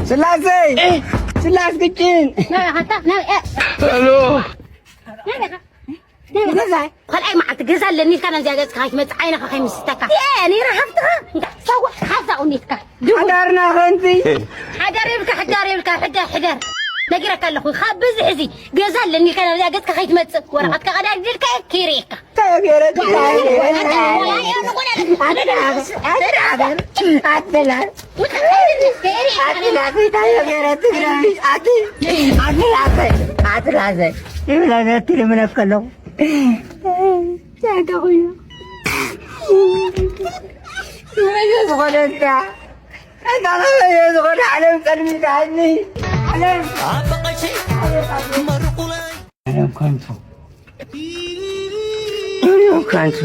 ስላሴ! ስላስ ግጭን! ናይ ኣታ ናይ ሄሎ ናይ ገዛ ካልኣይ መዓልቲ ገዛ ኣለኒ ኢልካ ናብዚኣ ገጽካ ከይትመጽእ ዓይንኻ ከይምስተካ። ነይራ ሃፍትኻ ሰው ሓዛ ኡኒትካ ሓዳርና ከንቲ ሓዳር የብልካ ሓዳር የብልካ ሕዳር ሕዳር ነጊረካ ኣለኹ ካብ ብዝሕ እዚ ገዛ ኣለኒ ኢልካ ናብዚኣ ገጽካ ከይትመጽእ ወረቐትካ ቀዳዲድልካ እየ ከይርእየካ። ዝኾነታ ዝኾነ ዓለም ጸልሚታኒ ዓለም ዓለም ከንቱ ዓለም ከንቱ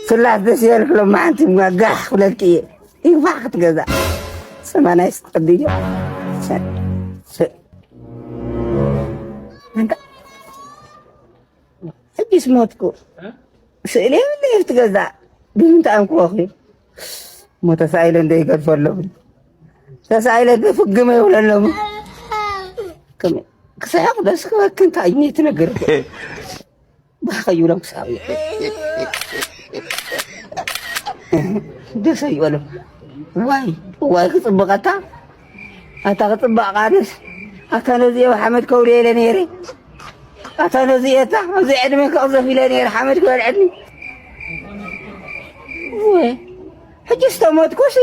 ስላስ ደስ ይበልክ ሎማዓንቲ ጋሕ ክብለልክ እየ ይግባእ ክትገዛእ ሰማናይ ስትቅድዮ ሕጂስ ሞትኩ ስእሊ የብለይ ኣብቲ ገዛ ብምንታይ ኣንክወኺ እሞ ተሳኢለ እንዶ ይገድፎ ኣለኹ ተሳኢለ እንዶ ፍግመ ይብሎ ኣለኹ ክስሕቕ ደስ ክበክን እንታይ እዩ ትነግር ባህ ከይብሎም ክስሕቕ ደስ ኣይበሎም ዋይ ዋይ ክፅብቐታ ኣታ ክፅበቕ ቃንስ ኣታ ነዚኦ ሓመድ ከውልየ ኢለ ነይረ ኣታ ነዚኤታ ኣብዚ ዕድመ ከቕዘፍ ኢለ ነይረ ሓመድ ክበልዐኒ ወይ ሕጂ ዝተሞትኩሲ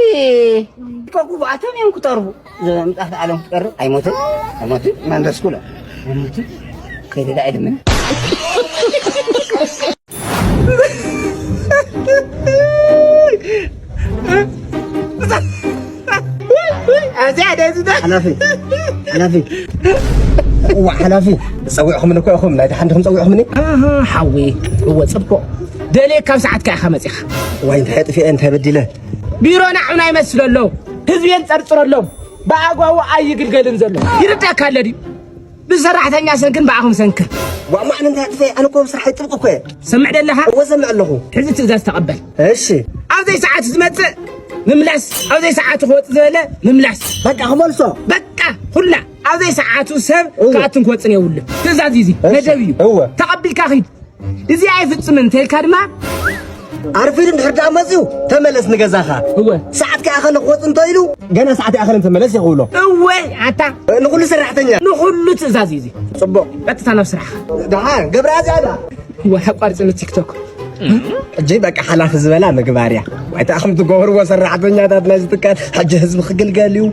ከኩፉኣቶም እዮም ክጠርቡ ዘምጣት ዓለም ክትቀርብ ኣይሞትን ኣይሞትን መንደስኩሎ ኣይሞትን ከይደ ዳኣ ድምን ሓላፊ ሓላፊ እዋ ሓላፊ ጸዊዕኹምኒ እኮ ኢኹም ናይ ደሓን ድኹም ጸዊዕኹምኒ ሓዊ እወ ጽብቆ ደልየ ካብ ሰዓትካ ኢኻ መጺኻ ዋይ እንታይ ኣጥፊኤ እንታይ በዲለ ቢሮና ዕና ይመስሎ ኣሎ ህዝቢ የንጸርጽሮ ኣሎ ብኣግባቡ ኣይግልገልን ዘሎ ይርዳካ ኣሎ ድዩ ብሰራሕተኛ ሰንክን ብኣኹም ሰንክን ዋእ ማዕነ እንታይ ኣጥፊኤ ኣነ እኮ ብስራሕ ይጥብቅ እኮ እየ ሰምዕ ደለኻ እወ ሰምዕ ኣለኹ ሕዚ ትእዛዝ ተቐበል እሺ ኣብ ዘይሰዓቱ ዝመጽእ ምምላስ ኣብ ዘይሰዓቱ ክወጽእ ዝበለ ምምላስ በቃ ክመልሶ በቃ ኩላ ኣብ ዘይሰዓቱ ሰብ ክኣትን ክወጽን የብሉን ትእዛዝ እዩ እዚ መደብ እዩ ተቐቢልካ ኺድ እዚ ኣይፍጽምን እንተልካ ድማ ኣርፊዱ እንድሕር ደኣ መፅዩ ተመለስ ንገዛኻ እወ ሰዓት ከይኣኸለ ክወፅ እንተ ኢሉ ገና ሰዓት ኣይኣኸለን ተመለስ ይኽብሎ እወ ኣታ ንኩሉ ሰራሕተኛ ንኩሉ ትእዛዝ እዩ እዚ ፅቡቕ ቀጥታ ናብ ስራሕኻ ደሓን ገብረ ኣዚኣ ደኣ እወ ኣቋርፅኒ ቲክቶክ ሕጂ በቃ ሓላፊ ዝበላ ምግባር እያ ዋይታ ከም ትገብርዎ ሰራሕተኛታት ናይዚ ትካል ሕጂ ህዝቢ ክግልገል እዩ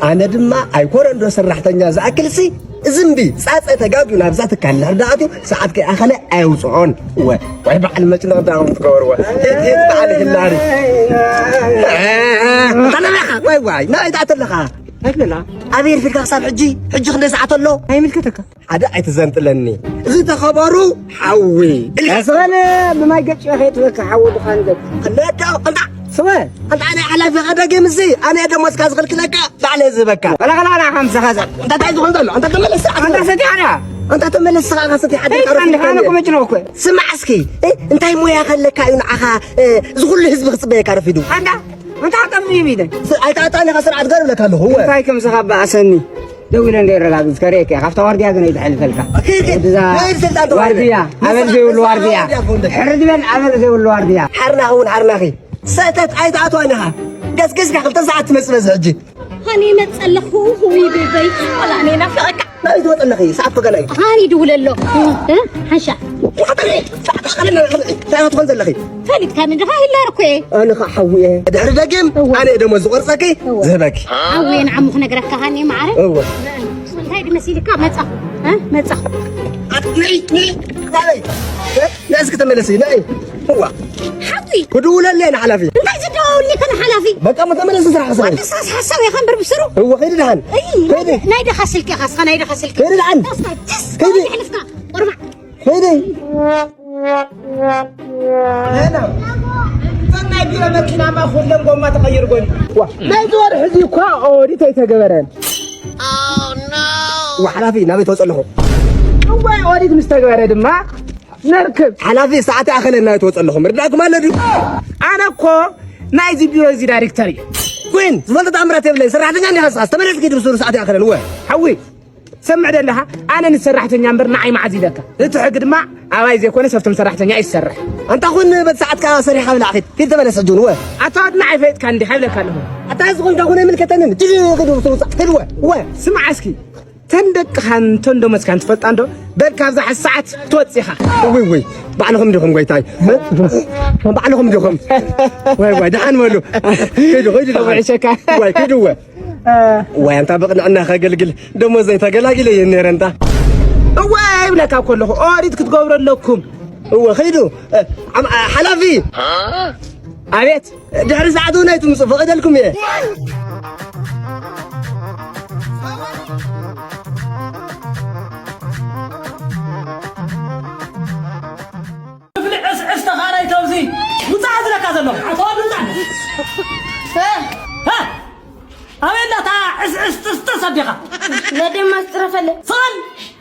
ኣነ ድማ ኣይኮነን ዶ ሰራሕተኛ ዝኣክልሲ ዝንቢ ፃፀ ተጋግዩ ናብዛ ትካል እንድሕር ደኣ ኣትዩ ሰዓት ከይኣኸለ ኣየውፅኦን እወ ወይ በዓል መጭነቕ ደኣ ከም ትገብርዎ ሂድ ሂድ በዓል ህላሪ እንታይ ኣለኻ ዋይ ዋይ ናበይ ደኣ ተለኻ ኣበይ ርፊድካ ክሳብ ሕጂ ሕጂ ክንደይ ሰዓት ኣሎ ኣይምልከተካ ሓደ ኣይትዘንጥለኒ ዝተኸበሩ ሓዊ ኢልካ ስበለ ብማይ ገጭ ከይትበካ ሓዊ ድኻን ገጭ ነዶ እንታ ስበ ኣንታ ኣነ ሓላፊኻ ደጊም እዚ ኣነ ደሞዝካ ዝኽልክለካ ባዕለ ዝህበካ በላኸላ ና ሓምሳኻ ዘ እንታይ እንታይ ዝኾን ዘሎ ኣንታ ተመለስ ኣንታ ሰቲ ኣነ ኣንታ ተመለስ ስኻ ኻ ሰቲ ሓደ ካሮ ኣነ ኮመጭ ነው እኮ ስማዕ እስኪ እንታይ ሞያ ከለካ እዩ ንዓኻ ዝኹሉ ህዝቢ ክጽበየካ ረፊዱ ኣንታ እንታይ ኣጠምዝዩ ኢለ ኣይተኣጣኒኻ ስርዓት ገር ብለካ ኣለኹ እወ እንታይ ከም ዝኸባእ ኣሰኒ ደው ኢለ እንደ ረጋግጽ ከርእየካ እየ ካብታ ዋርድያ ግን ኣይትሓልፈልካ እዛ ዋርድያ ኣበል ዘይብሉ ዋርድያ ሕርድ በል ኣበል ዘይብሉ ዋርድያ ሓርናኺ እውን ሓርናኺ ሰተት ኣይትኣትዋን ኢኻ ገስገስካ ክልተ ሰዓት ትመጽእ በዚ ሕጂ ሃኒ ይመጽእ ኣለኹ ውይ ቤበይ ቆላ እኔ ናፍቐካ ናበይ ትወጽ ኣለኺ ሰዓት ኮ ገለ እዩ ሃኒ ይድውል ኣሎ ሓንሻ ትኾን ዘለኺ ፈሊጥካኒ ድኻ ይላር እኮ እየ ኣነ ከዓ ሓዊ እየ ድሕሪ ደጊም ኣነ እየ ደሞ ዝቆርፀኪ ዝህበኪ ሓዊ እየ ንዓሙ ክነግረካ ሃኒ ማዓረ እወ እንታይ ድመሲልካ መፃኹ መፃኹ ናበይ ንእስኪ ተመለሲ ንይ እዋ ሓዊ ክድውለለይ ንሓላፊ እንታይ ዝደዋውልኒ ከነ ሓላፊ በቃ ሞ ተመለሲ ስራሕ ክስራሕ ወዲ ሳስ ሓሳብ ኢኻ እምበር ብስሩ እወ ከይዲ ደሓን ከይዲ ናይ ደኻ ስልኪ ኢኻ እስኻ ናይ ደኻ ስልኪ ከይዲ ደሓን ከይዲ ሕልፍካ ቆርማዕ ከይዲ ናይ ቢሮ መኪናማ ኩሎም ጎማ ተቐይሩ ጎኒ ናይዚ ወርሒ እዚ እኳ ኦዲት ኣይተገበረን ሓላፊ ናበይ ተወፅእ ኣለኹ እዋይ ኦዲት ምስ ተግበረ ድማ ነርክብ ሓላፊ ሰዓት ኣኸለ ናበይ ተወፅእ ኣለኹ ምርዳእኩም ኣሎ ድዩ ኣነ እኮ ናይዚ ቢሮ እዚ ዳይሬክተር እዩ ኮይን ዝፈልጦ ተኣምራት የብለይ። ሰራሕተኛ እንዲኻ ንስኻስ? ተመለስ ኪድ ብሱሩ ሰዓት ይኣኸለን። እወ። ሓዊ፣ ሰምዕ ደለኻ? ኣነ ንሰራሕተኛ እምበር ንዓይ መዓዝ ኢለካ? እቲ ሕጊ ድማ ኣባይ ዘይኮነስ ኣብቶም ሰራሕተኛ እዩ ዝሰርሕ። ኣንታ ኹን በቲ ሰዓትካ ሰሪሕካ ብላዕ ኪድ። ኪድ ተመለስ ሕጂ እውን። እወ። ኣታ ወድ ንዓይ ፈይጥካ እንዲኻ ይብለካ ኣለኹ። ኣታ እዚ ኾንካ ኹን ኣይምልከተንን። ኪድ ኪድ ብሱሩ ሰዓት ኪድ። እወ። እወ። ስማዕ እስኪ። ተን ደቅኻን ተን ደሞዝካን ትፈልጣ እንዶ? በል ካብዛ ሕዚ ሰዓት ትወጽእ ኢኻ። ወይ ወይ፣ ባዕልኹም ዲኹም ጎይታይ? ባዕልኹም ዲኹም? ወይ ወይ፣ ደሓን በሉ። ኪዱ፣ ኪዱ፣ ደሓን። ተውዕሸካ። ወይ ኪዱ፣ ወይ። እ። ወይ ኣንታ ብቕንዕና ከገልግል ደሞዘይ ተገላጊለ እየ ነይረ እንታ። እወ ይብለካ እኮ ኣለኹ። ኦዲት ክትገብሩ ኣለኩም። እወ፣ ኪዱ። እ፣ ዓም-፣ ሓላፊ። ኣቤት። ድሕሪ ሰዓት እውን ኣይትምፁ፣ ፈቐደልኩም እየ። ክፍሊ ዕስዕስ ተኻራይ ተውዚ ውፃእ ዝለካ ዘለኹ። ኣቶ ወዲ ውፃእ። እ? እ? ኣበይ ኣላ እታ ዕስዕስ ጥስጥስ ኣዴኻ? ነደማ ዝፅረፈለ። ስቕ በል!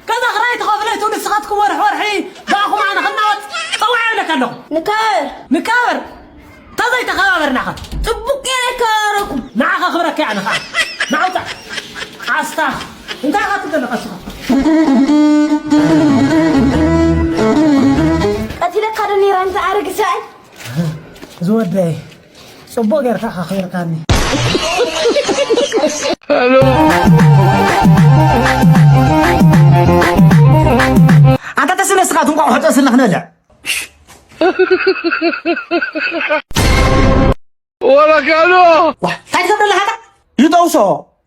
ገዛ ክራይ ትኸፍለይ ትብሉ ንስኻትኩም ወርሒ ወርሒ ብኣኹም ኣነ ክናወጥ ጸዋዕ ይብለካ ኣለኹ። ንከባበር። ንከባበር። ተዘይተኸባበርናኸ? ጽቡቕ ገይረ ይከባበረኩም። ንዓኻ ክብረካ እየ ኣነ ኸዓ። ንዓ ውጻእ። ኣስታ። እንታይ ኢኻ ትብል ዘለኻ እስኻ? ቀቲለካ ዶ ነይረ ኣንታ ኣረጊት ሰብኣይ? ዝወደይ፣ ጽቡቕ ጌርካ ኢኻ ኣኽቢርካኒ። ኣንታ ተስነ እስኻ ትንቋቑሖ ጠስና ክነልዕ። ወረጋሎ። ዋ፣ እንታይ ትገብር ኣለኻ ኣታ? ይጠውሶ፣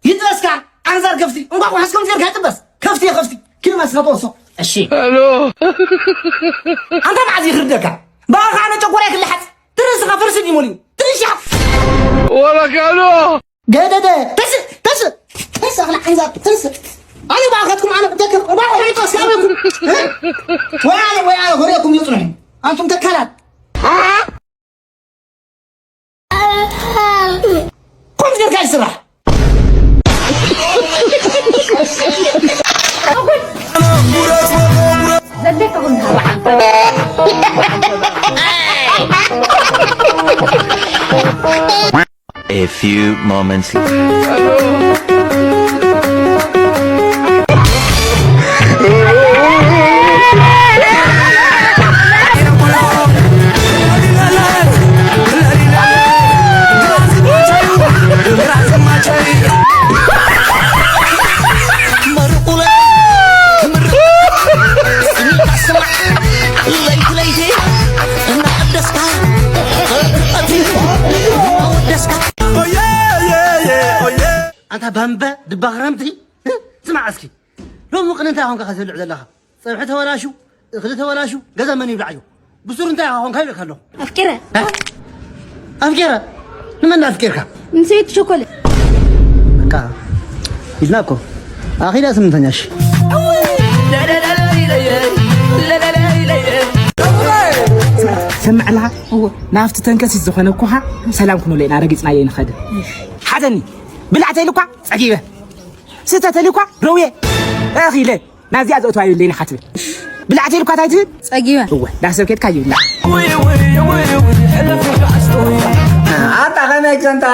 ይጥበስካ፣ ኣንዛር ከፍቲ። እንቋቑሖ እስከም ጌርካ ይጥበስ። ከፍቲ እየ ከፍቲ። ኪድ መስከ ጠውሶ። እሺ። ሄሎ። ኣንታ መዓዝ ይኽርደካ? ብኣኻ ኣነ ጨጎራይ ክልሓጽ። ትርእስኻ ፍርሲ ድዩ ሞሊዩ? ትርእሻ። ወረጋሎ። ገደደ። ተስ፣ ተስ፣ ተስ፣ ኣኽላ ሓንዛብ፣ ተስ። ኣነ ብኣኻትኩም ኣነ ብደክም፣ እንቋቑሖ ይጠውስ፣ ያበኩም። እ? ወይ ኣነ፣ ወይ ኣነ፣ ሆሬኩም ይጽንሑ። ኣንቱም ተካላት። ኮምፒውተር ጋር ይስራሕ። A few moments. ኣንታ ባምበ ድባ ክረምቲ፣ ስማዕ እስኪ፣ ሎሚ ቅነ እንታይ ኾንካ ከትብልዕ ዘለኻ? ጸብሒ ተበላሹ፣ እኽሊ ተበላሹ፣ ገዛ መን ይብላዕዮ? ብሱሩ እንታይ ኢኻ ኾንካ ይብለካ ኣለኹ። ኣፍቂረ። እ? ኣፍቂረ? ንመን ኣፍቂርካ? ንሰበይቲ ሸኮለ። በቃ፣ ሂድና እኮ። ኣኺዳ ስምንተኛ ሺ። ሰምዕ ኣለኻ? እዎ። ናብቲ ተንከሲት ዝኾነ እኮኻ ሰላም ክንብሎ ኢና ረጊጽናዮ ንኸደ። ሓዘኒ። ብላዕ ተይሉ እኳ ጸጊበ። ስተ ተይሉ እኳ ረውየ። እኺለ። ናዚኣ ዘእትዋ የብለይን ኢኻ ትብል። ብላዕ ተይሉ እኳ እንታይ ትብል? ጸጊበ። እወ፣ ዳስ ሰብ ኬድካ ይብላ። ኣታ ከመይ ከንታ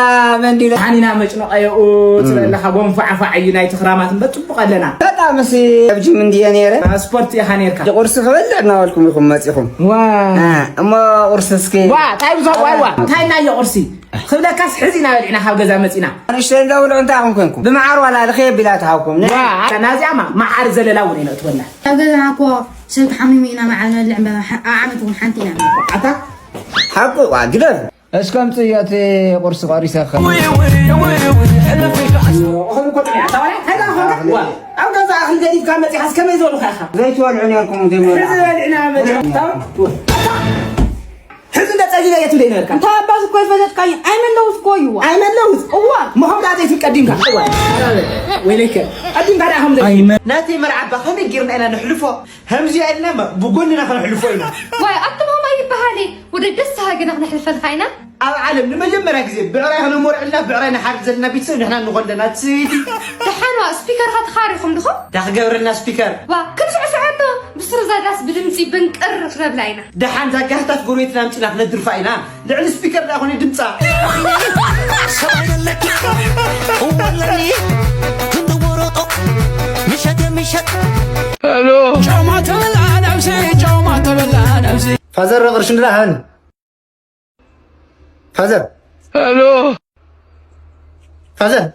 መንዲለ። ሃኒና መጭኖ ቀየኡ ትብል ኣለኻ፣ ጎንፋዕ ፋዕ እዩ ናይቲ ክራማት እምበር ጽቡቕ ኣለና። በጣም እሲ ኣብ ጅም እንድየ ነይረ። ስፖርት ኢኻ ነይርካ። ቁርሲ ክበልዕ እናበልኩም ኢኹም መጺኹም። ዋ። እ፣ እሞ ቁርሲ እስኪ። ዋ፣ ታይ ብዙ፣ ዋ፣ ዋ። ታይ ናዮ ቁርሲ? ክብለካስ ሕዚ ኢና በሊዕና ካብ ገዛ መጺና። ንእሽተይ እንዳ ውልዑ እንታይ ኢኹም ኮንኩም? ብመዓር ዋላ ልኽየ ቢላ ትሃብኩም። ዋ፣ ናዚኣማ መዓር ዘለላ እውን ኣይነእትወላ። ኣብ ገዛና እኮ ሰብ ተሓሚሙ ኢና መዓር ንበልዕ እምበር፣ ኣብ ዓመት እውን ሓንቲ ኢና ንበልዕ። ኣታ ሓቁ፣ ዋ፣ ግደፍ። እስከ ኣምጽእ እቲ ቁርሲ ቆሪሰ። እኽሊ እኮ ጥሜያ፣ ታዋያ፣ እንታይ ደኣ ኾንካ? ዋ፣ ኣብ ገዛ እኽሊ ገዲፍካ መጺኻስ ከመይ ዝበሉኻ ኢኻ? ዘይትበልዑ ነርኩም፣ ዘይበልዑ። ሕዚ በሊዕና መጺና። ኣታ፣ ሕዚ እንደ ጸጊበ እየ ትብለይ ነበርካ። እንታይ ኣባዝ እኮ ይፈለጥካዮ። ኣይመለውስ እኮ እዩ። ኣይመለውስ? እዋ። ምኾም ደኣ ዘይትብል ቀዲምካ። እዋ። ወይለከ። ቀዲምካ ደኣ ከም ዘይ-፣ ኣይመ-፣ ናተይ መርዓ እባ ከመይ ጌርና ኢና ነሕልፎ? ከምዚ ኢልና እማ ብጎንና ከነሕልፎ ኢና። ዋይ፣ ኣቱም ሆማ ይበሃል እዩ። ወደ ደስ ሃገና ክነሕልፈልካ ኢና። ኣብ ዓለም ንመጀመርያ ግዜ ብዕራይ ከነሞርዕልና ብዕራይ ንሓርድ ዘለና ቤተሰብ ንሕና ንኾን ኣለና። እቲ ሰበይቲ። ደሓን ዋ፣ ስፒከርካ ተኻሪኹም ድኹም? እንታይ ክገብረልና ስፒከር? ዋ፣ ክንስዕስዖ ኣሎ። ብስሩ እዛ ዳስ ብድምጺ ብንቅር ክነብላ ኢና። ደሓን እዛ ጋህታፍ ጎረቤትና ኣምጺና ክነድርፋ ኢና። ልዕሊ ስፒከር ደኣ ኮነ ድምጻ። ሰብ ኣይደለካ፣ ፋዘር ቅርሺ እንድላ ሃኒ። ፋዘር። ሄሎ። ፋዘር።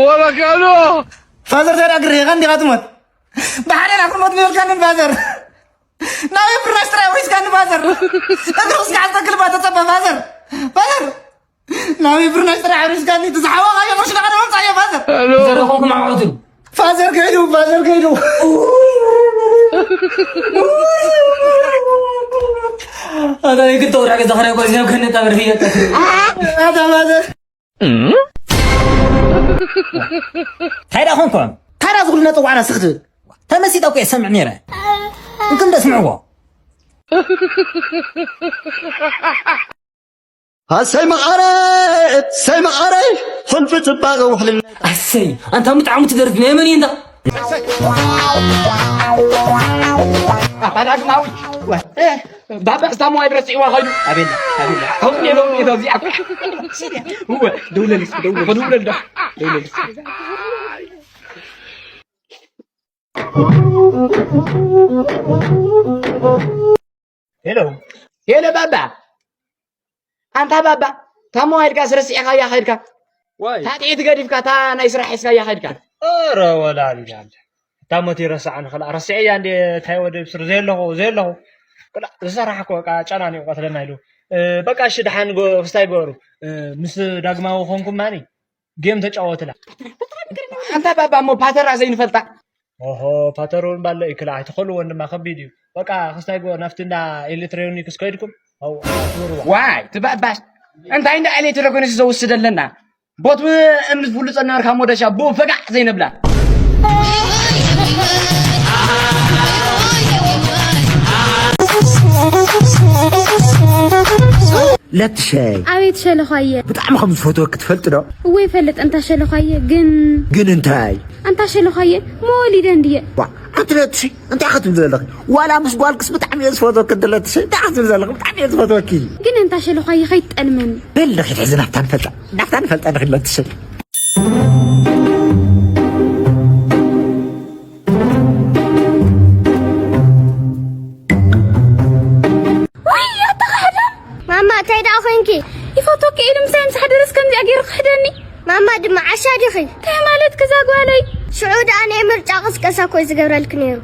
ወለክ ሄሎ። ፋዘር፣ ተዳግር የኻ እንዲኻ ትሞት? ብሓደራ ክሞት ነበርካንን ፋዘር? ናበይ ብራሽ ጥራይ ወሒዝካኒ ፋዘር? እግርስ ክዓልተክል ባ ተጸበ ፋዘር። ፋዘር። ናበይ ብራሽ ጥራይ ወሒዝካኒ? እቲ ዝሓወቓዮ ቅርሺ ንዓና መምጻእዮ ፋዘር። ሄሎ። ዘረኹም ኣውዕቱ። ፋዘር ከይዱ፣ ፋዘር ከይዱ። ኣታ ይግቶ ወራገ ዘኸረ ቆዚም ከነጣ ብርህየት። ኣታ ፋዘር። እንታይ ደኣ ኾንኩም? እንታይ ደኣ ዝኹሉ ነጸዋዕና ስኽ ትብል? ተመሲጠ እኮ እየ ሰምዕ ነይረ። እንክም ደስምዕዎ። ኣሰይ መቐረት፣ ሰይ መቐረት፣ ሕልፊ ጽባቐ ውሕልና። ኣሰይ፣ ኣንታ ምጥዓሙ ትደርፍ ናይ መን እዩ እንዳ? ኣታ ዳግማዊ፣ ወ-፣ እ፣ ባባ፣ እስታ ሞባይል ረሲዕዋ ኸይዱ። ኣቤላ፣ ኣቤላ። ከምኡ ኢሎም፣ ኢሎም እዚኣ። እወ፣ ደውለል እስኪ፣ ደውለል። ደውለል ዶ? ደውለል እስኪ። ሄሎ። ሄሎ ባባ። ኣንታ ባባ፣ እታ ሞባይልካ ስረሲዕካያ ኸድካ። ዋይ። እታ ጥዒት ገዲፍካ፣ እታ ናይ ስራሕ ሒዝካያ ኸድካ። ኧረ ወላዲት ኣለ። እታ ሞት ይረሳዕ ንኽላ ረሲዐያ እንዴ፣ እንታይ ወደ ብስር ዘየለኹ፣ ዘየለኹ። ክላ ዝሰራሕ እኮ በቃ ጨናኒቑ ቀትለና ኢሉ። እ፣ በቃ እሺ፣ ደሓን ጎ-፣ ክስታይ ገበሩ። እ፣ ምስ ዳግማዊ ኾንኩም ማኒ ጌም ተጫወትላ። ኣንታ ባባ እሞ ፓተራ ዘይንፈልጣ። ኦሆ፣ ፓተር እውን ባለ ይክላ ኣይትኸልዎን ድማ ከቢድ እዩ። በቃ ክስታይ ጎ-፣ ናብቲ እንዳ ኤሌክትሮኒክስ ከይድኩም፣ ኣው፣ ኣትወርዋ። ዋይ፣ ትባባስ። እንታይ እንዳ ኤሌክትሮኒክስ ዘውስደለና? ቦት እምኒ ዝፍሉ ጸናርካ ሞደሻ፣ ብኡ ፈጋዕ ዘይነብላ። ለትሸይ። ኣቤት ሸለዃየ። ብጣዕሚ ከም ዝፈትወኪ ትፈልጢ ዶ? እወ ይፈልጥ፣ እንታ ሸለዃየ፣ ግን ግን እንታይ? ኣንታ ሸለዃየ፣ መወሊደ እንድየ። ዋ፣ ኣንቲ ለትሸይ፣ እንታይ ክትብሊ ዘለኺ? ዋላ ምስ ጓልክስ ብጣዕሚ እየ ዝፈትወኪ፣ ኣንቲ ለትሸይ፣ እንታይ ክትብሊ ዘለኺ? ብጣዕሚ እየ ዝፈትወኪ። ግን ኣንታ ሸለዃየ፣ ከይትጠልመኒ። በል፣ ዶ ክትሕዚ ናብታ ንፈልጣ፣ ናብታ ንፈልጣ ንኺድ ለትሸይ። ውይ፣ ኣታ ኻሕዳም! ማማ፣ እንታይ ደኣ ኾይንኪ? ይፈትወኪ ኢሉ ምሳይ ምስ ሓደረስ ከምዚኣ ገይሩ ክሕደኒ? ማማ ድማ ዓሻ ዲኺ? እንታይ ማለት ከዛ ጓለይ? ሽዑ ደኣ ናይ ምርጫ ቅስቀሳ እኮ እዩ ዝገብረልኪ ነይሩ።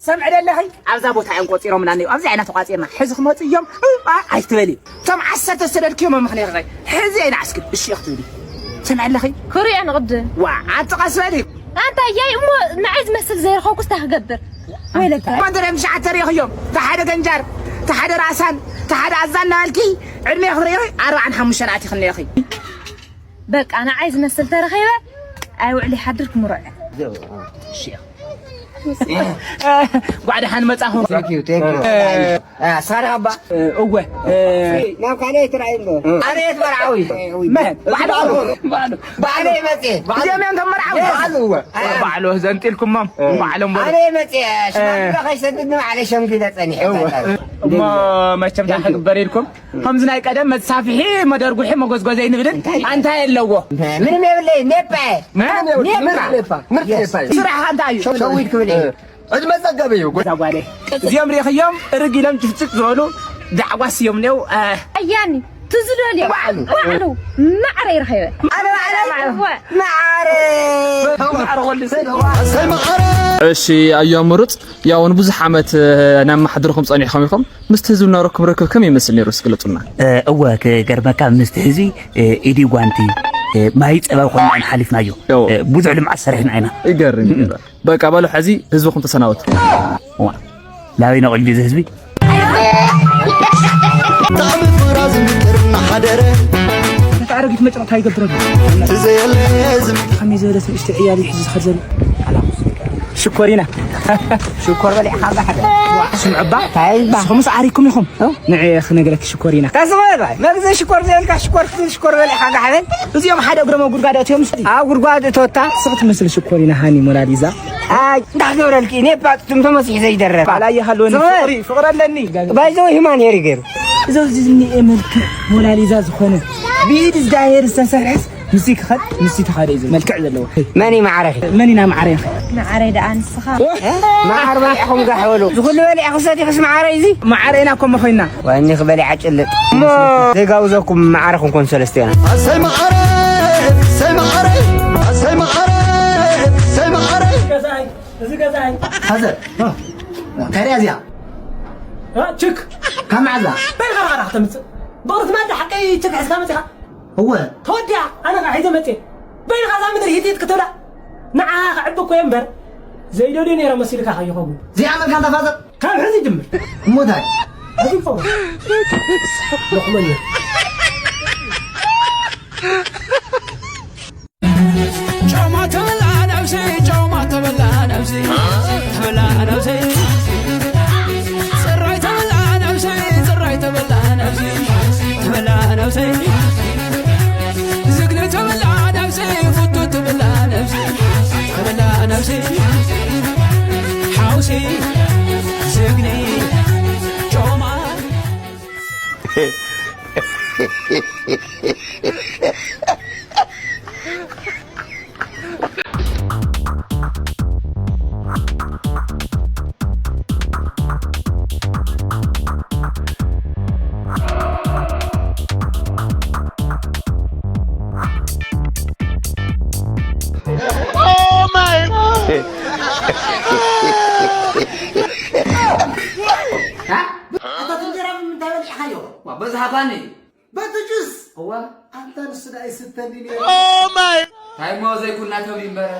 ሰምዒ ዶ ኣለኺ? ኣብዛ ቦታ እዮም ቆጺሮምና እኒኦ። ኣብዚ ዓይና ተቋጺርና። ሕዚ ክመጹ እዮም። ኣ፣ ኣይትበሊ። እቶም ዓሰርተ ዝሰደድክዮም እዮም ምኽንያት። ሕዚ ኣይንዓስክን። እሺ ክትብሊ። ሰምዒ ኣለኺ? ክሪኦ ንቕድም። ዋ፣ ኣቲ ቀስ በሊ። ኣንታ እያይ እሞ ንዓይ ዝመስል ዘይረኸብኩስ እንታይ ክገብር? ወይለካ። መደረም ትሽዓተ ሪእኽዮም። ተሓደ ገንጃር፣ ተሓደ ራእሳን፣ ተሓደ ኣዛን እናበልኪ ዕድሜ ክትሪኢ ኣርባዓን ሓሙሽተን ኣቲኽኒ ኢኺ። በቃ ንዓይ ዝመስል ተረኺበ ኣይውዕል ይሓድር ክምርዖ። እሺ። ጓዕ ደሓን መጻኹም። Thank you, thank you። እ፣ እ፣ ሳራ ኣባ። እ፣ እወ። እ፣ ናብ ካልእ ኣይትረኣይ እሞ። ኣነ የት መርዓዊ? መን? ባዕሉ። ባዕሉ። ባዕሉ ይመጽእ። እዚኦም እዮም እቶም መርዓዊ? ባዕሉ፣ እወ። ባዕሉ ዘንጢልኩሞም። ባዕሎም በሉ። ኣነ ይመጽእ። ሽማግለ ከይሰድድ ንባዕለይ ሸምጊለ ጸኒሐ። እወ። እሞ መቸም እንታይ ክግበር ኢልኩም? ከምዚ ናይ ቀደም መሳፍሒ፣ መደርጉሒ፣ መጎዝጎዘይ ንብልን እንታይ? ኣንታይ ኣለዎ? ምንም የብለይ፣ ኔፓ። ነ? ኔፓ። ምርት ኔፓ። ምርት ኔፓ እዩ። ስራሕ እንታይ እዩ? ሸዊት ክብል እዩ። ዕድመ ጸገብ እዩ። እዛ ጓለይ። እዚኦም ሪእኽዮም እርግ ኢሎም ጭፍጭፍ ዝበሉ ዳዕጓስ እዮም እኒአው፣ እ፣ ኣያኒ፣ ትዝደልዮ። ባዕሉ። ባዕሉ። ማዕረ ይረኸበ። ኣነ ባዕለይ። እወ። ማዕረ። ማዕረ ወልድ ሰብ። እሺ፣ ኣያ ምሩጽ፣ ያው ንብዙሕ ዓመት፣ እ፣ ናብ ማሕደርኩም ጸኒሕኩም ኢኹም። ምስቲ ህዝቢ ዝነበረኩም ርክብ ከመይ ይመስል ነይሩ? እስኪ ግለጹልና። እ፣ እወ፣ ክገርመካ፣ ምስቲ ህዝቢ፣ እ፣ ኢዲ ጓንቲ፣ እ፣ ማይ ጸባ ኮይና ኢና ሓሊፍናዮ። እወ። እ፣ ብዙሕ ልምዓት ሰሪሕና ኢና። ይገርም፣ ይገርም። በቃ በሉ፣ ሕዚ ህዝብኹም ተሰናበቱ። እዋ፣ ላበይ ነቒሉ እዚ ህዝቢ? ብጣዕሚ ፍቕራ ዝምቅር እናሓደረ። ነቲ ኣረጊት መጨረታ ይገብረሉ። እቲ ዘየለ ዝምቅር። ከመይ ዝበለት ንእሽተይ ዕያል እዩ ሒዙ ዝኸድ ዘሎ? ኣላ። ሽኮሪና። ሽኮር በሊዕኻ እምባ ሓደ። ስምዑ እባ። እንታይ እባ? ንስኹምስ ዓሪኩም ኢኹም። እ? ንዐ ክነግረኪ ሽኮሪና። ታስበ እባ። መግዘ ሽኮር ዘይብልካ ሽኮር ክትብል ሽኮር በሊዕኻ እምባ ሓደ። እዚኦም ሓደ እግሮም ኣብ ጉድጓድ ኣትዮም። ኣብ ጉድጓድ እቶታ። ስኽ ትመስል ሽኮሪና ሃኒ ሞናሊዛ። ኣይ፣ እንታይ ክገብረልኪ? እኔ እባ ትም ተመሲሕ ዘይደረፍ። ባላ ይሃልወኒ ስምዑ። ፍቕሪ፣ ፍቕሪ ኣለኒ። ባይዘው ሂማን ሄሪ ገይሩ። እዞም እዚ ዝኒኤ መልክዕ ሞናሊዛ ዝኾነ ብኢድ እግዚኣብሔር ዝተሰርሐስ ንሲ ክኸድ ንሲ ተኸደ እዩ ዝብል መልክዕ ዘለዎ። መን እዩ ማዕረኺ? መን ኢና ማዕረ ይኸ? ማዕረ ደኣ ንስኻ። ማዓር በሊዕኹም ጋሕ በሉ። ዝኹሉ በሊዕኹ ሰቲኽስ ማዓረ እዩ እዚ? ማዕረ ኢና ኮሞ ኮይና። ዋኒ ክበሊዓ ጭልጥ። እሞ ዘይጋብዘኩም ማዕረ ክንኮን ሰለስተ ኢና። ኣሰይ ማዓረ፣ ኣሰይ ማዓረ፣ ኣሰይ ማዓረ፣ ኣሰይ ማዓረ። ገዛይ፣ እዚ ገዛይ። ፋዘር፣ እንታይ ሪኣ እዚኣ? እ፣ ችክ። ካብ መዓዛ? በልኻ ራኻ ከተምጽእ። ብቕሪ ትማል ሓቀይ ችክ ሒዝካ መጺኻ? እወ። ተወዲኣ፣ ኣነ ኸዓ ሒዘ መጽየ። በይንኻ እዛ ምድሪ ሂቲት ክትብላ። ንዓ ከዕቢ እኮ እየ እምበር፣ ዘይደልዮ ነይረ መሲልካ ከይኸውን። ዘይኣመልካ እንታ ፋዘር? ካብ ሕዚ ይጅምር። እሞ እንታይ? ሕዚ ይፈው። ደኽመኛ። ጮማ ተበላ ነብሰይ፣ ጮማ ተበላ ነብሰይ፣ ተበላ ነብሰይ። ጽራይ ተበላ ነብሰይ፣ ጽራይ ተበላ ነብሰይ፣ ተበላ ነብሰይ። ዝግነ ተበላ ነብሰይ፣ ፍቶ ተበላ ነብሰይ፣ ተበላ ነብሰይ። ሓውሲ ዝግነ ጮማ። ኣታ እንጀራ ብምንታይ በሊዕኻዮ? ዋ፣ በዝሓኳኒ። በቲ ጁስ? እዋ። ኣንታ ንሱ ደኣ ይስተኒ ነይሩ። ኦ ማይ! እንታይ እሞ ዘይኩና ተብሊ እምበር።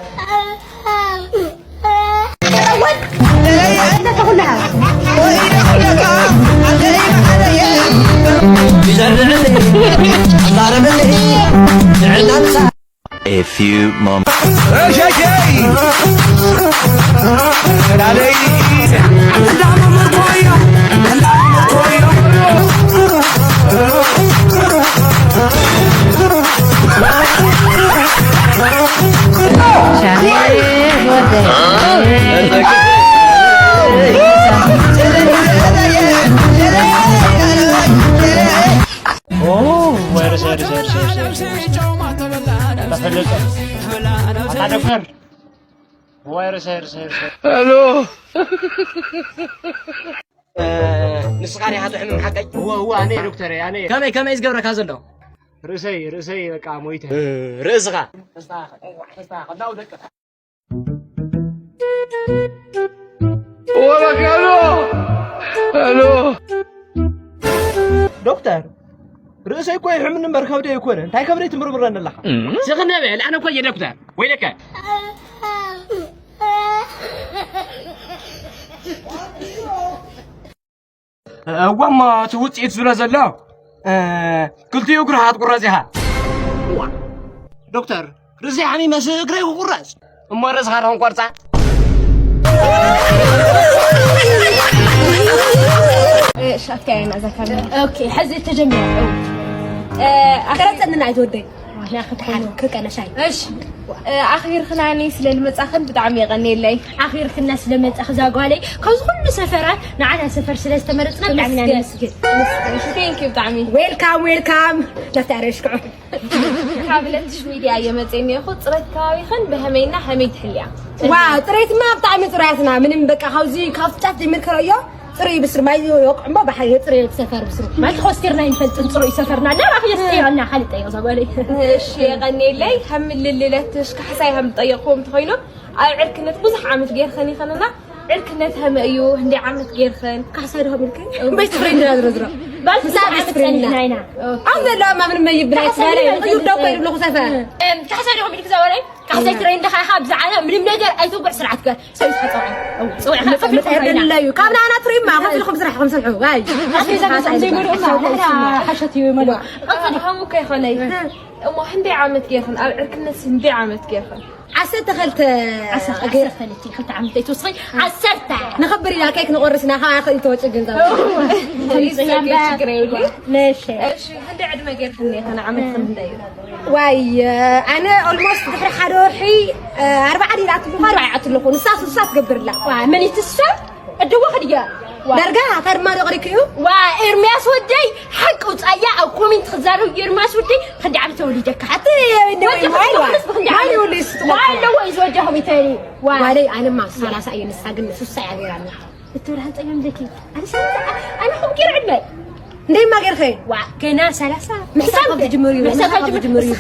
A few moments. ኦ፣ ወይረ፣ ሰሪ፣ ሰሪ፣ ሰሪ፣ ሰሪ፣ ሰሪ። ተፈለጠ። ኣታ ዶክተር። ወይረ፣ ሰሪ፣ ሰሪ፣ ሰሪ። ሄሎ። እ፣ ንስኻ ዲኻ ትሕምም ሓቀይ? እወ፣ እወ፣ ኣነ እየ ዶክተር፣ ኣነ እየ። ከመይ፣ ከመይ ዝገብረካ ዘሎ? ርእሰይ፣ ርእሰይ በቃ ሞይተ። እ፣ ርእስኻ? ተስተኻኸል፣ ተስተኻኸል፣ ናው ደቅኻ። ወበካሎ! ሄሎ! ዶክተር፣ ርእሰይ እኮ ይሕምኒ እምበር ከብደይ ኣይኮነን። እንታይ ከብደይ ትምርምረኒ ኣለኻ? ስኽነ በል፣ ኣነ እኮ እየ ዶክተር። ወይለከ። እዋ እሞ እቲ ውፅኢት ዝብሎ ዘሎ፣ እ፣ ክልቲኡ እግርኻ ክትቁረፅ ኢኻ። እዋ፣ ዶክተር፣ ርእሰይ ሓሚመስ እግረይ ክቁረፅ? እሞ ርእስኻ ዶ ክንቆርፃ? እ፣ ሻፍታ ኢና እዛ ካሜራ። ኦኬ፣ ሕዚ ተጀሚራ። እ፣ ኣኸረፀንና ኣይትወደይ። ምኽንያት ክትኾኑ ክቀነሻይ። እሺ። እ፣ ኣኽቢርክናኒ ስለ ልመጻኽን ብጣዕሚ የቐንየለይ። ኣኽቢርክና ስለ መጻኺ እዛ ጓለይ፣ ካብዚ ኩሉ ሰፈራት ንዓና ሰፈር ስለ ዝተመረጽና ብጣዕሚ ኢና ነመስግን። ተመስገን። እሺ፣ thank you ብጣዕሚ። ዌልካም፣ ዌልካም። ናብቲ ኣረሽክዑ። ካብ ለትሽ ሚድያ እየ መጽየ እኒአኹ። ጽሬት ከባቢኽን ብኸመይና ከመይ ትሕልያ? ዋው፣ ጽሬትማ ብጣዕሚ ጽሩያትና። ምንም በቃ ካብዚ ካብ ጫፍ ጀሚርካ ርእዮ። ጽሩይ ብስሩ ማይ ይወቅዕ እሞ ብሓ-፣ የጽርዮ እቲ ሰፈር ብስሩ። ማለት ኮስቲርና ይንፈልጥን ጽሩይ ሰፈርና እና ራኽ የስትዮ እና ካልጠዮ ዘበለይ። እሺ፣ የቐንየለይ። ከም ምልልለትሽ ካሕሳይ ከም ዝጠየቕኩም እንተኾይኑ፣ ኣብ ዕርክነት ብዙሕ ዓመት ጌርኸን ይኸንና። ዕርክነት ከመይ እዩ? ክንደይ ዓመት ጌርኸን? ካሕሳይ ዶ ከምልከ? ቤስት ፍሬንድ ኢና ዝረዝሮ። ባል ምሳ ብዙሕ ቤስት ዓመት ፍሬንድ ኢና። ጸኒሕና ኢና። ኦኬ። ኣብ ዘለዋ ማ ምንም መይብል ካሕሳይ ኣይትበለይ። ምንም እዩ ደው ኣይትበለይ። ኮይኑ ኣለኹ ሰፈር። እም፣ ካሕሳይ ዶ ከምልክ ዘበለይ? ካሕሳይ ትረይ እንደኻ ኢኻ ብዛዕባ ምንም ነገር ኣይትውግዕ ስርዓት ግበር። ሰብ ይስሓ ጸውዓ። ጸውዓ መጸ-፣ መጸ-፣ መጸ-፣ የብለዩ። ካብ ናና ትሪማ፣ ከምዚ ኢልኩም ስራሕ፣ ከም ስርሑ። ዋይ። ኣስቤዛ ገዛ ዘይመልኡ እና፣ ንሕና ሓሸት እዩ መልኡ። ቀጽል ሆም እኮ ይኾነይ። እሞ ክንደይ ዓመት ጌርኽን? ኣብ ዕርክነት ክንደይ ዓመት ጌርኽን? ዓሰርተ ክልተ ዓሰርተ፣ ገይር- ዓሰርተ ክልተ፣ ክልተ ዓመት ኣይትወስኺ። ዓሰርተ። ንኽብር ኢና ኬክ ንቆርስ ኢና፣ ካብ ኣርኸ ይተወጭ ገንዘብ። ችግር የብሉን። ነሽ። እሺ፣ ክንደይ ዕድመ ጌርክን ኢኽን? ዓመትክን ክንደይ እዩ? ዋይ፣ ኣነ ኦልሞስት ድሕሪ ሓደ ወርሒ፣ እ፣ ኣርባዓ ዲላ ኣትልኹ፣ ኣርባዓ ይኣትልኹ። ንሳ ሱሳ ትገብርላ። ዋ፣ መን ይትሰብ? ዕድዋ ኸድያ። ዋ። ዳርጋ ኣታ ድማ ዶ ቅሪክዩ? ዋ፣ ኤርምያስ ወደይ፣ ሓቂ ውጻያ ኣብ ኮሜንት ክዛረብ ገይሩ ማስ ውዲ። ክንዲ ዓመት ተወሊደካ? ኣቲ ወዲ ማይ ዋ። ማይ ወዲ ስጥቆ። ኣለዎ እዩ ዝወጃ ኮሜንት። ዋ። ዋለይ ኣነማ ሰላሳ እየ፣ ንሳ ግን ስሳ እያ ገይራና። እትብል ሃንጠዮም ዘኪ። ኣነ ሰላሳ፣ ኣነ ኹም ገይሩ ዕድመ። እንደይማ ገይርኸ? ዋ፣ ገና ሰላሳ። ምሕሳብ ካብ ትጅምር እዩ፣ ምሕሳብ ካብ ትጅምር እዩ።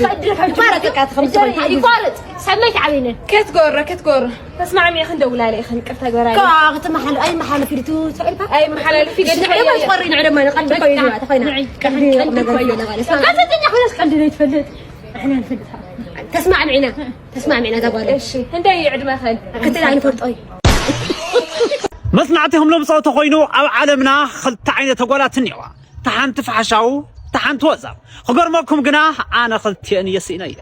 ይቋረጥ፣ በቃ፣ ትኸም ትኸም ይቋረጥ። ሰመይ ተዓቢነ። ከትጎረ፣ ከትጎረ። ተስማዕሚ ኢኽን ደውላለ ኢኽን፣ ይቅርታ ግበራለ። ካ፣ ክትመሓል-፣ ኣይመሓልፍ ኢሉ ትውፅዕ ኢልካ? ኣይመሓላልፍ ኢሉ እሺ፣ ትውፅዕ ንዕማ ኢልካ? ትቆሪ፣ ንዕማ ንቐልቢ እሺ፣ ኮይኑ፣ ተኾይና። ተኾይና። ንዕይ፣ ቀልቢ ቀልቢ ቀልቢ ኮይና። ቀልቢ ማለት ነው። ጋዜጠኛ ኮይናስ ቀልዲ ዘይትፈልጥ? ንሕና ንፈልጥ። ተስማዕሚዕና፣ ተስማዕሚዕና እዛ ጓል። እሺ፣ እንታይ እዩ ዕድመኽን? ክትል ኣይንፈልጦ እዩ። መጽናዕትኹም ለምጽኦ ተኾይኑ፣ ኣብ ዓለምና ክልተ ዓይነት ተጓላት እኒዋ። እታ ሓንቲ ፋሕሻው፣ እታ ሓንቲ ወዛም። ክገርመኩም ግና፣ ኣነ ክልቲአን እየ ስኢነ እየ።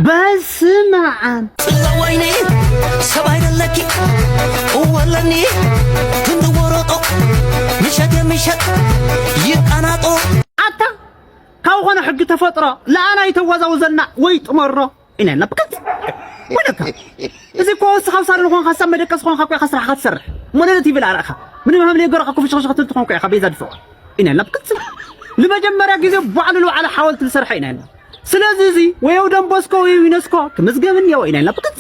በስመ ኣብ። ጽላዋይኒ ሰብ ኣይደለኪ እወለኒ ክንዲ ወረጦ ምሸት የምሸት ይቃናጦ። ኣታ ካብ ኾነ ሕጊ ተፈጥሮ ለኣና ይተወዛውዘና ወይ ጥመሮ ኢና ኢና ብቀጥ ወደካ። እዚ እኮ ወስኻ ውሳነ ዝኾንካ፣ ሰብ መደቀስ ዝኾንካ እኮ ኢኻ ስራሕኻ ትሰርሕ። ሞለለት ይብል ኣርኣኻ። ምንም ሃም ነገር እኮ ፍሽኽሽኽ ትብል ትኾን እኮ ኢኻ ቤዛ ድፍኦ። ኢና ኢና ብቀጥ ንመጀመርያ ግዜ ባዕሉ ልውዓለ ሓወልቲ ዝሰርሐ ኢና ኢና። ስለዚ እዚ ወይ ደንቦስኮ ወይ ዩኔስኮ ክምዝገብ እኒኦ ኢና ኢና ብቀጥ።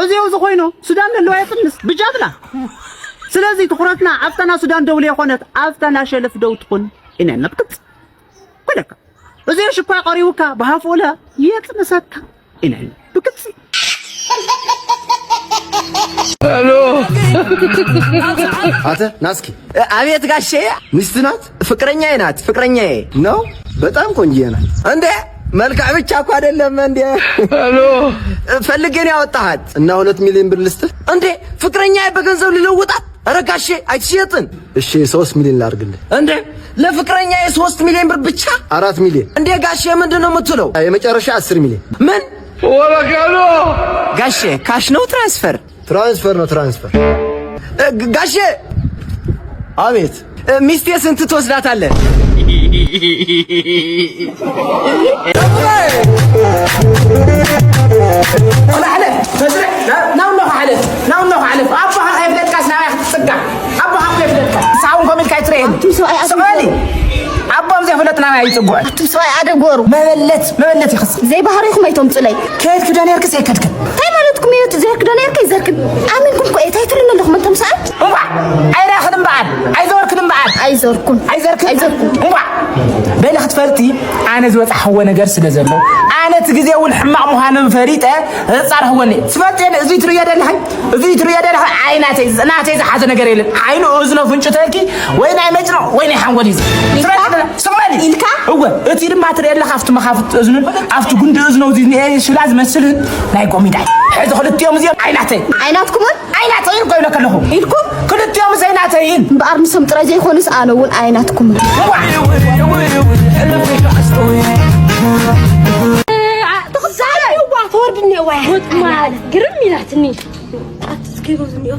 እዚው ዝኾይኑ ሱዳን ዘለዋ የጥንስ ብጃብላ። ስለዚ ትኹረትና ኣብታ ና ሱዳን ደው ለይኾነት ኣብታ ና ሸልፍ ደው ትኹን ኢና ኢና ብቀጥ። ወደካ። እዚ ሽኳ ቀሪቡካ ብሃፍኡለ የጥንሰካ። ኢነን ብግልጺ። ሄሎ። ኣተ ናስኪ። እ፣ ኣቤት ጋሼ። ሚስት ናት? ፍቅረኛዬ ናት፣ ፍቅረኛዬ። ነው? በጣም ቆንጆ ናት። እንዴ፣ መልክዕ ብቻ እኮ አይደለም እንዴ። ሄሎ። እ፣ ፈልጌ ነው ያወጣሃት። እና ሁለት ሚሊዮን ብር ልስጥህ? እንዴ፣ ፍቅረኛዬ በገንዘብ ልለውጣት? ኧረ ጋሼ፣ አይትሸጥም። እሺ፣ ሶስት ሚሊዮን ላርግልህ። እንዴ፣ ለፍቅረኛ የሶስት ሚሊዮን ብር ብቻ? አራት ሚሊዮን። እንዴ ጋሼ፣ ምንድን ነው የምትለው? የመጨረሻ አስር ሚሊዮን። ምን? ወበቃሉ። ጋሼ፣ ካሽ ነው ትራንስፈር? ትራንስፈር ነው፣ ትራንስፈር። እ፣ ግ-፣ ጋሼ። አቤት። እ፣ ሚስቴ ስንት ትወስዳታለህ? ናው ኖኻ ሓለፍ፣ ናው ኖኻ ሓለፍ። ኣቦኻ ከይፍለጥካስ ናባይ ክትጽጋዕ? ኣቦኻ ከይፍለጥካ። ሳውን ኮሚልካ ይትረኤኒ። ኣቱም ሰብኣይ ኣደብ ስቕ በሊ። ኣቦም ዘይፍለጥ ናባይ ኣይጽጉዕን። ኣቱም ሰብኣይ ኣደብ ግበሩ። መበለት፣ መበለት ይኽስ። ዘይባህሪኹም ኣይተምጹለይ። ከየት ክደ ነርክስ የከድክን? እንታይ ማለትኩም እዩ? እቲ ዘርክ ዶ ነርክ ይዘርክን? ኣሚንኩም እኮ እየ። እንታይ ትብሉኒ ኣለኹም ኣንቶም ሰብኣይ? እምባ! ኣይራኽን እምበኣል! ኣይዞርክን እምበኣል! ኣይዞርኩን። ኣይዘርክን? ኣይዞርኩን። እምባ! በለ ክትፈልጢ፣ ኣነ ዝበጻሕዎ ነገር ስለ ዘሎ፣ ኣነ እቲ ግዜ እውን ሕማቕ ምዃኑ ፈሊጠ፣ ዘጻርሕዎ እኔ። ትፈልጢ፣ እዚ ትርእዮ ዘለኺ፣ እዚ ትርእዮ ዘለኺ፣ ኣይ ናተይ፣ ናተይ ዝሓዘ ነገር የለን። ዓይኑ፣ እዝኖ፣ ፍንጭ ተልኪ፣ ወይ ናይ መጭኖ፣ ወይ ናይ ሓንጎል እዩ። ትፈልጢ፣ ስቕ በሊ። ኢልካ? እወ፣ እቲ ድማ ትርእዮ ኣለኻ፣ ኣብቲ መኻፍት እዝኑን፣ ኣብቲ ጉንዲ እዝኖ፣ እዚ እኒኤ ሽላ ዝመስልን ናይ ጎሚዳይ። ሕዚ ክልቲኦም እዚኦም ኣይናተይ። ኣይናትኩምን? ኣይናተይን ኮይነ ከለኹ። ኢልኩም? ክልቲኦም ዘይናተይን። እምበኣር ንሶም ጥራይ ዘይኮኑስ ኣነ እውን ኣይናትኩምን። ዋ፣ ተወርድኒ እዋ። ወጥ ማለት ግርም ኢላትኒ። ኣቲ እስከ ይበዙ እኒኦ።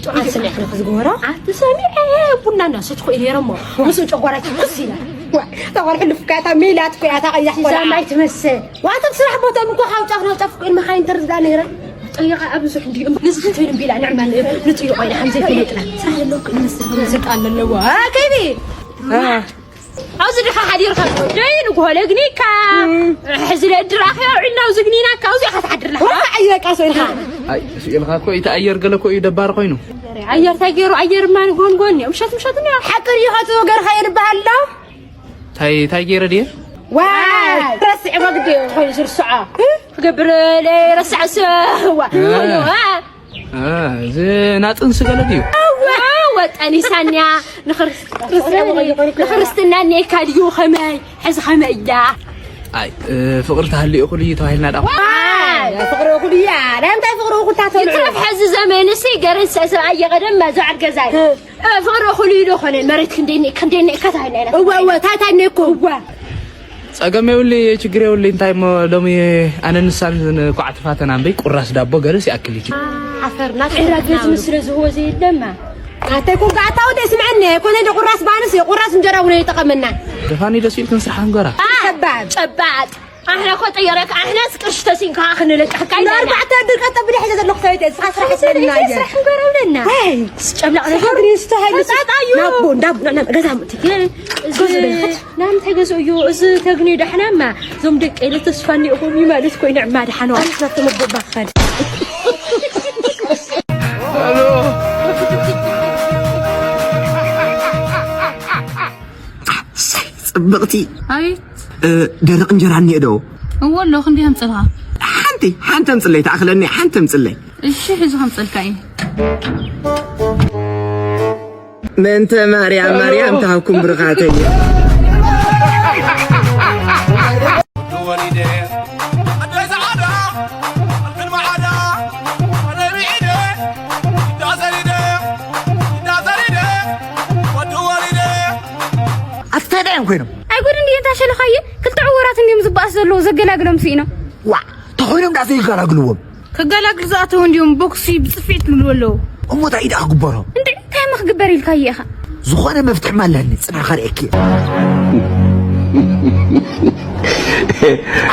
ጥዑይ ሰሚዕኺ ዶ ዝገበሮ? ኣቲ ሰሚዐ ቡና እናሰትኹ እየ ነይረ እሞ። ምስኡ ጨጓራይ ትኩስ ኢላ። ዋ፣ እታ ቆልዓ ሕሉፍ እኮ እያ፣ እታ ሜላት እኮ እያ፣ እታ ቀያሕ ቆልዓ። ሒዛ ማይ ትመስል። ዋተብ ስራሕ ቦቶም እኮ ካብ ጫፍ ናብ ጫፍ እኮ ኢል መኻይን ተርዝዳ ነይረን። ጠይቓ ኣብዙሕ እንዲዩ ንዝኽትብል እምቢላ ንዕማ ንጥይቆ ኢላ ከም ዘይፈለጥና። ስራሕ ዘለዎ እኮ ይመስል ከም ዘጣለ ኣለዎ። አ፣ ከይዲ። አ። ኣብዚ ድኻ ሓዲርካ ደይ ንግሆ ለግኒካ። እም። ሕዚ ለድራኺ ኣውዒልና ኣብዚ ግኒና ካብዚ ኢኻ ትሓድር ኣለኻ። ወላ ኣየቃ ሰው ኢልካ። ኣይ፣ ስኢልካ እኮ እቲ ኣየር ገለ እኮ እዩ ደባሪ ኮይኑ። ኣየር እንታይ ገይሩ? ኣየር ማን ጎን ጎን እዮም። ምሸት ምሸት እዮም። ሓቂ እዩ፣ ኻቱ ገርኻ የልብሃል ኣሎ። ታይ፣ ታይ ገይረ ድየ? ዋይ፣ ረስዕዎ ግዲ ኮይኑ ዝርስዖ። ክገብር ለይረስዐ ሰዋ። እ። ዋ። እ፣ እዚ ናጥንሲ ገለ ድዩ? እወ፣ ወጠኒሳንያ ንኽርስ-፣ ንኽርስትና እኒኤካ ድዩ? ኸመይ? ሕዚ ኸመይ እያ? ኣይ፣ እ፣ ፍቕሪ ተሃልዩ እኹል እዩ ተባሂልና ዳ። ዋይ፣ ፍቕሪ እኹል እያ። ናይ እንታይ ፍቕሪ እኹል ታተሉ? ይትረፍ ሕዚ ዘመንሲ ገረን ሰ-፣ ሰብኣይ የቐደም መዞዓል ገዛይ። እ። እ፣ ፍቕሪ እኹል ኢሉ ኾነ መሬት ክንደይ ኒ-፣ ክንደይ ኒ-፣ እካ ተባሂልና ኢና። እወ፣ እወ፣ ታይ፣ ታይ ኒ እኮ። እወ። ጸገም የብሊ፣ ችግር የብሊ። እንታይ እሞ ሎሚ ኣነ ንሳን ኳዕ ትፋተና እምበይ ቁራስ ዳቦ ገለስ ይኣክል እዩ። ዓፈርና ዕረ ገዝሚ ስለ ዝህቦ ዘየለማ። ኣታይ ኮንካ ኣታ ወደ ስምዐኒ፣ ኮነ እንደ ቁራስ ባንስ ቁራስ እንጀራ እውን ይጠቐመና። ደፋኒ ደስ ኢልክን ስራሕ እንገራ። ጸባብ። ጸባብ። ኣሕና እኮ ጠየረካ፣ ኣሕናስ ቅርሺ ተሲንካ ክንልቅሕካ እንዳ ኢለና። ኣርባዕተ ድርቀ ጠብደ ሒዘ ዘለኹ ሰበይቲ፣ ንስኻ ስራሕ ስለና እየ። ስራሕ ንገረውለና። ወይ፣ ስጨብላቕ ነገር። ስራሕ ግን ይስተሃል። ተጣጣዩ። ናቦ፣ እንዳቦ፣ ናብ ገዛ ምእቲ። ገዛ በልክት። ናም ተገዝኡ እዩ፣ እዚ ተግኒ ዳሕናማ። እዞም ደቂ ኢለ ተስፋ እኒኦኹም ይመልስ ኮይኑ ዕማ ዳሕና። ኣንስ ናብቶም ኣቦ ባኸል። ኣሳይ፣ ጽብቕቲ። ኣቤት። እ፣ ደረቕ እንጀራ እኒኦ ዶ? እወ ኣሎ፣ ክንደይ ከምጽልካ? ሓንቲ፣ ሓንቲ ኣምጽለይ፣ ተኣኽለኒ፣ ሓንቲ ኣምጽለይ። እሺ፣ ሕዚ ከምጽልካ እየ። ምእንተ ማርያም፣ ማርያም ትሃብኩም ብርኻተይ። ኣቲ እንታይ ደኣ እዮም ኮይኖም? ኣይ ጉድ፣ እንዲየ እንታ ሸለኻየ፣ ክልተ ዕዉራት እንዲዮም ዝበኣስ ዘለዉ፣ ዘገላግሎም ስኢኖም። ዋዕ፣ ተኾይኖም ደኣ ዘይገላግልዎም? ከገላግሉ ዝኣተዉ እንዲዮም ቦክሲ ብጽፊት ልብሉ ኣለዉ። እሞ እንታይ ኢዳ ክግበሮ? እንዴ፣ እንታይ እሞ ክግበር ኢልካየ ኢኻ? ዝኾነ መፍትሒ ማለኒ፣ ጽናሕ ከርእየኪ።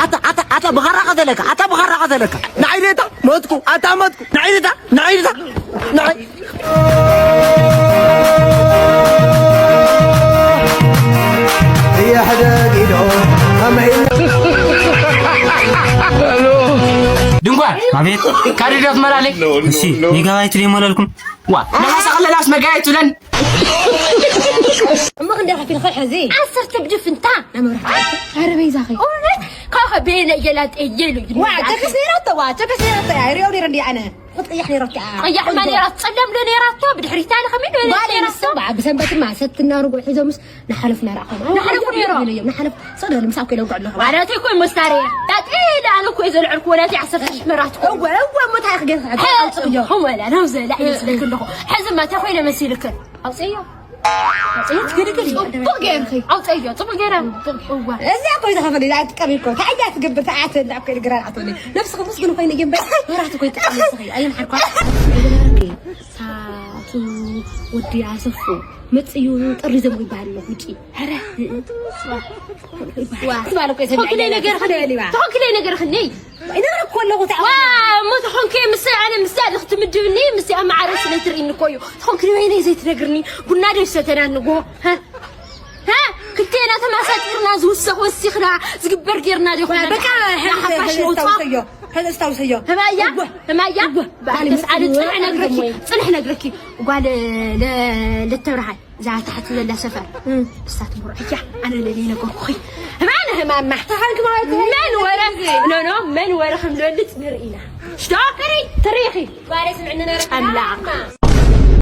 ኣታ፣ ኣታ፣ ኣታ ብኻራ ቀተለካ፣ ኣታ ብኻራ ቀተለካ። ንዓይ ደታ ሞትኩ፣ ኣታ ሞትኩ፣ ንዓይ ደታ፣ ንዓይ ደታ፣ ንዓይ። ድንኳን፣ ኣቤት። ካርድ ዶ ትመላለይ? እሺ፣ ሜጋባይት ድዩ መለልኩም? ዋ፣ ንሓሳ ከለናስ መጋየት ትብለን? እሞ ክንደይ ከፊልካ ሕዚ? ዓሰርተ ብድፍንታ። ናይ መብራህቲ። ኣረ በይዛኺ። እውነት? ካብ ከ ቤነ የላጥ የሉ። ዋ፣ ጀከስ ነይራቶ፣ ዋ፣ ጀከስ ነይራቶ። ኣይ፣ ሪኦ ነይረ እንዲ ኣነ። ክትቅያሕ ነይራቶ። ቀያሕማ ነይራቶ፣ ጸለም ዶ ነይራቶ፣ ብድሕሪታ ለኸመይ ዶ ጓል ነይራቶ? ኣንስተይቲ፣ ብሰንበትማ ሰትና ርጉዕ ሒዞምስ ንሓለፉ ነራእኹም። ንሓለፉ ነይሮም። ንሓለፉ። ሰደሉ፣ ምሳብ ኮይሎም ክዕለኹ። ማለት እኮ መሳርያ። ዳጤ፣ ኣነ እኮ እየ ዘልዐልኩ፣ ወላቲ ዓሰርተ ሺሕ መራት እኮ። እወ፣ እወ፣ እሞ እንታይ ክገዛ? ሐ-፣ ኣውፅእዮ። ሆ፣ ወላ፣ ነው ዘላ፣ እየ ዝልክ ኣለኹ። ሕዚ ማታ ኮይነ መሲልክን። ኣውፅእዮ። ኣውፅእዮ፣ ትግድግድ። ጽቡቅ ገይርኺ። ኣውፅእዮ፣ ጽቡቅ ገይረ። እዋ። እዚኣ እኮ እዩ ዝኸፈለ፣ ኢላ ትቀሪ እኮ። እንታይ እያ ትገብር? ተዓተ፣ እንዳ እኮ ይግራ ኣትበለይ። ነብስኺ ምስጉን ኮይነ እየ እምበር፣ መራት እኮ ይጥቀም ነብስኺ። ኣየን ሓርኳ? ሳቱ ወዲ ኣሰፉ። መጽዩ ጥሪ ዘምጉ ይበሃል ኣሎ፣ ውጪ። ኧረ። ዋ። ትባል እኮ ተኾንክለይ ነገር ተኾንክለይ ነገር ክንደይ? ይነግር እኮ ኣለኹ፣ ተኣ-፣ ዋ፣ እሞ ተኾንከ ምስ ኣነ ምስ ኣለ ክትምድብኒ፣ ምስ ኣብ ማዕረ ስለ ትርእይኒ እኮ እዩ። ተኾንክለይ ወይነይ ዘይትነግርኒ፣ ቡና ዶ ይሰተና ንጎ? ሃ? ሃ? ክልቴና ተማሳጢርና ዝውሰኽ ወሲኽና፣ ዝግበር ጌርና ዶ ይኾና? በቃ፣ ሕዚ፣ ንሓፋሽ ሕዚ ንውጻ? ኣስታውሰዮ፣ ሕዚ ኣስታውሰዮ። ህማያ? እወ። ህማያ? እወ። ባዕልስ ኣነ ጽንሕ ነግረኪ፣ ጽንሕ ነግረኪ። ጓል ለ-፣ ለተብርሃን። እዛ ታሕቲ ዘላ ሰፈር። እም። እሳ ትምርዖ እያ። ኣነ ለለ ነገርኩኺ። ህማነ ህማማ። ተኻንክ ማለት መን ወረ፣ ኖ፣ ኖ፣ መን ወረ ከም ዝበልጽ ንርኢ ኢና። ሽቶ፣ ትሪ፣ ትሪኺ። ጓለ ስምዕኒ ነረ ጨምላቕ።